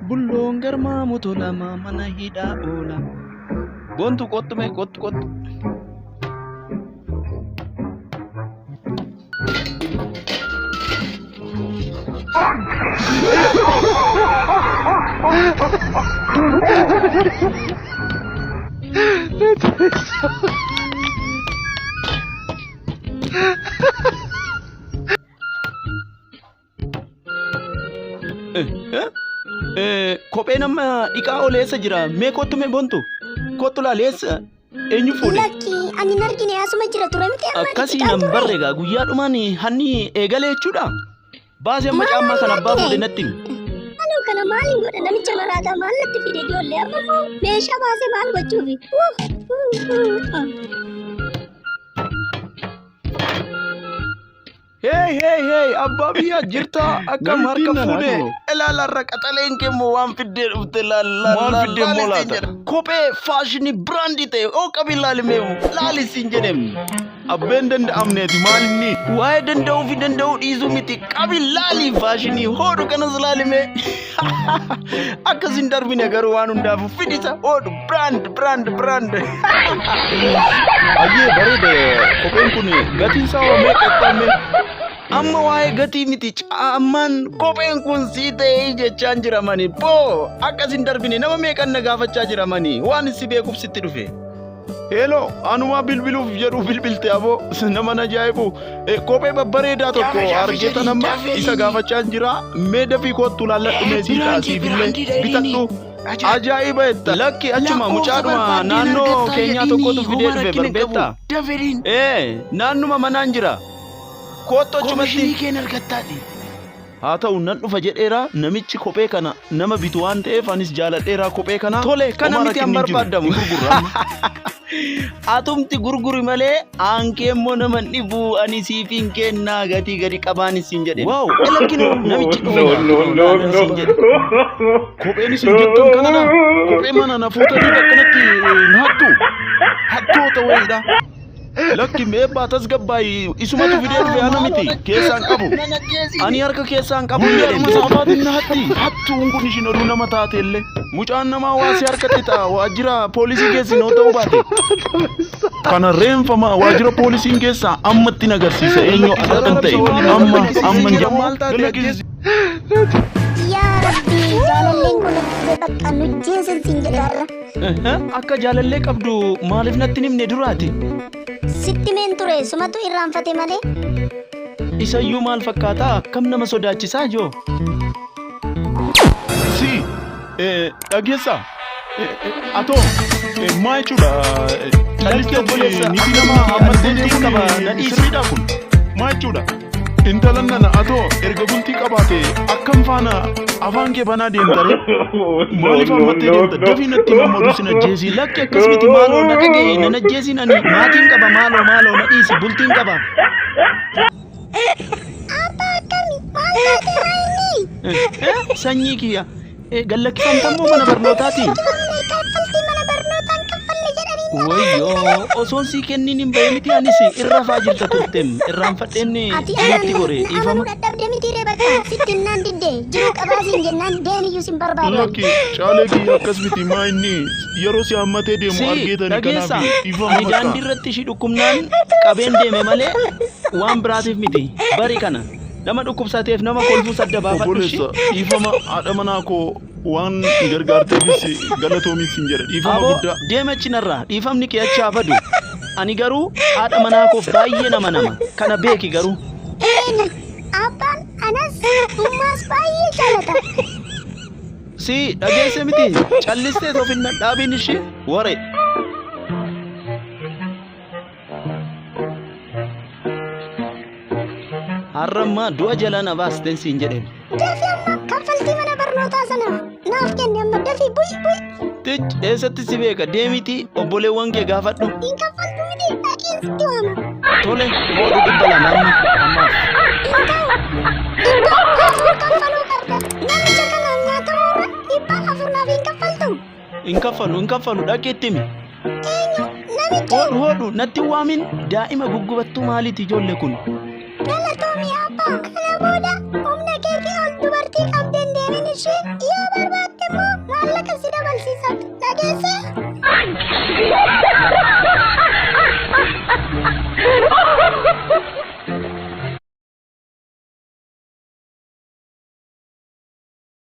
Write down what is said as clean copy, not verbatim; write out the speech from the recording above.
Bulloon garmaamu tolama mana hidhaa oola. Boontu kottu mee kottu kottu. Kopheen amma dhiqaa oole eessa jira? Mee kottu mee Boontu? Kottu laali eessa? Eenyu fuudhe? Lakki ani hin argine asuma jira ture miti amma Akkasii dhiqaan nan ture. barre egaa guyyaa dhumaan hanni eegale jechuudha. Baasii amma Maal caammaa kana hin abbaa fuudhe argine? natti himi. Anuu kana maal hin godha namicha maraataa maal natti fide ijoollee amma immoo meeshaa baasee maal gochuufi? Hey hey hey abbaa biyyaa jirtaa akkam Namichi harka nana fuudhee atoo. ilaalarra qaxaleen kee immoo waan fiddee dhufte laal Maal laal fiddee immoo laal siin laata? jedha. Kophee faashinii biraandii ta'e oo qabi laali mee laali siin jedhem. Abbeen danda'amneeti maal inni? Waa'ee danda'uu fi danda'uu dhiisuu miti qabi laali faashinii hoodhu kanas laali mee. Akkas hin darbine garuu waan hundaafuu fidisa hoodhu brand brand brand. Ayyee bareeda kopheen kun gatiin isaa hoo meeqa jettame? Amma waa'ee gatii miti caammaan kopheen kun sii ta'ee jechaan jiramani boo akkas hin darbine nama meeqan na gaafachaa jiramani waan si beekuuf sitti dhufe. Heeloo anumaa bilbiluuf jedhu bilbilte aboo nama na ajaa'ibu kophee babbareedaa tokko argeeta nama isa gaafachaa jira mee dafii kottu laalladhu mee sii ta'a siifillee bitadhu ajaa'iba jetta. Lakki achuma mucaadhuma naannoo keenyaa tokkotu fidee dhufe barbeetta. Ee naannuma manaan jira. Kottu achumatti. Haa ta'u nan dhufa jedheera namichi kophee kana nama bitu waan ta'eef anis jaaladheera kophee kana. Tole kana Homaa miti an rakkinni hin jiru. barbaadamu. Hin gurgurra amma. Atumti gurguri malee aankee immoo nama hin dhibu ani siif hin kennaa gatii gadi qabaan siin jedhe. Waaw elakkino namichi dhufe No, no, no, laalan siin jedhe. Kopheen isin jettan kanadha. Kophee mana na fuutanii akkanatti na hattu. Hattoota wayiidha. Lakki meebbaa tasgabbaayi isumatu fidee dhufe ana miti keessaan qabu. Ani harka keessaan qabu hin Guyyaadhuma jedhen. saafaatiin na hatti. Hattuun kun ishin oduu nama taate illee. Mucaan namaa waa si harkatti ta'a waajjira poolisii keessi noo ta'uu baate. Kana reenfama waajjira poolisiin keessaa ammatti na agarsiisa eenyu akka kan ta'e amma amma hin jedhu. Maal taate ajjeesi? Yaa Rabbi jaalalleen kun bakka nu jeesan siin jedha har'a. Akka jaalallee qabdu maaliif natti hin himne duraati? Sitti meen ture sumatu irraanfate malee. Isayyuu maal fakkaataa akkam nama sodaachisaa joo? Si dhageessaa atoo maa jechuudha Lakki obboleessa niitii nama hammattee hammattee deemuun qaba na dhiisi. sirriidha kun maa jechuudha intalan nana atoo erga bultii qabaate akkam faana afaan kee banaa deemtare maaliif hammattee deemta dafii natti mammaduu sin ajjeesii Lakki akkas miti maaloo na dhaga'i nan ajjeesiin ani maatiin qaba maaloo maaloo na dhiisi bultiin qaba. Abbaa akkami maal taate maa inni? Sanyii kiyya gallakkifamtammoo mana barnootaati. Mammee kaffaltii mana barnootaan kaffalle jedhanii na Wayyoo osoon sii kenniin hin bahe miti anis irra faa jirta turtem irraanfadheen Ati natti gore amanuu dhiifama. dadhabde miti ree bakka sitti hinnaan didde jiruu qabaa siin jennaan deemiyyuu sin barbaadu. Lakki caalee kiyya akkas miti maa inni yeroo si hammatee deemu Si argeetani dhageessa kanaaf dhiifama ani bakka. daandii irratti ishii dhukkubnaan qabeen deeme malee waan biraatiif miti bari kana nama dhukkubsateef nama kolfuus adda baafadhu ishii. Obboleessa dhiifama haadha manaa koo waan gargaarteefis galatoomis hin jedha dhiifama Aboo guddaa. deema chinarraa dhiifamni kee achi haa badu. Ani garuu haadha manaa koof baay'ee nama nama kana beeki garuu. Eeni abbaan anas ummaas baay'ee jaalata. Si dhageesse miti callistee of hin dhadhaabiin ishii ware. Har'a ammaa du'a jalaa na baasteen siin jedheen. Dafii amma kaffaltii mana barnootaa sana naaf kenni amma dafii bu'i bu'i. Tich eessatti si beeka deemitii obboleewwan kee gaafadhu. Hin kaffaltu miti dhaqiin sitti waama. Tole hodhu 200 amma ammaaf. Hin ta'u. 400 kaffaluu qabda. Namicha kanaan nyaatamuu irra 400 Hin kaffalu, hin kaffalu, dhaqi itti himi. Eenyu? Namicha. Hodhu, hodhu, natti hin waamin. Daa'ima guggubattuu maaliiti ijoollee kun? Galatoomi abbaa. Kana booda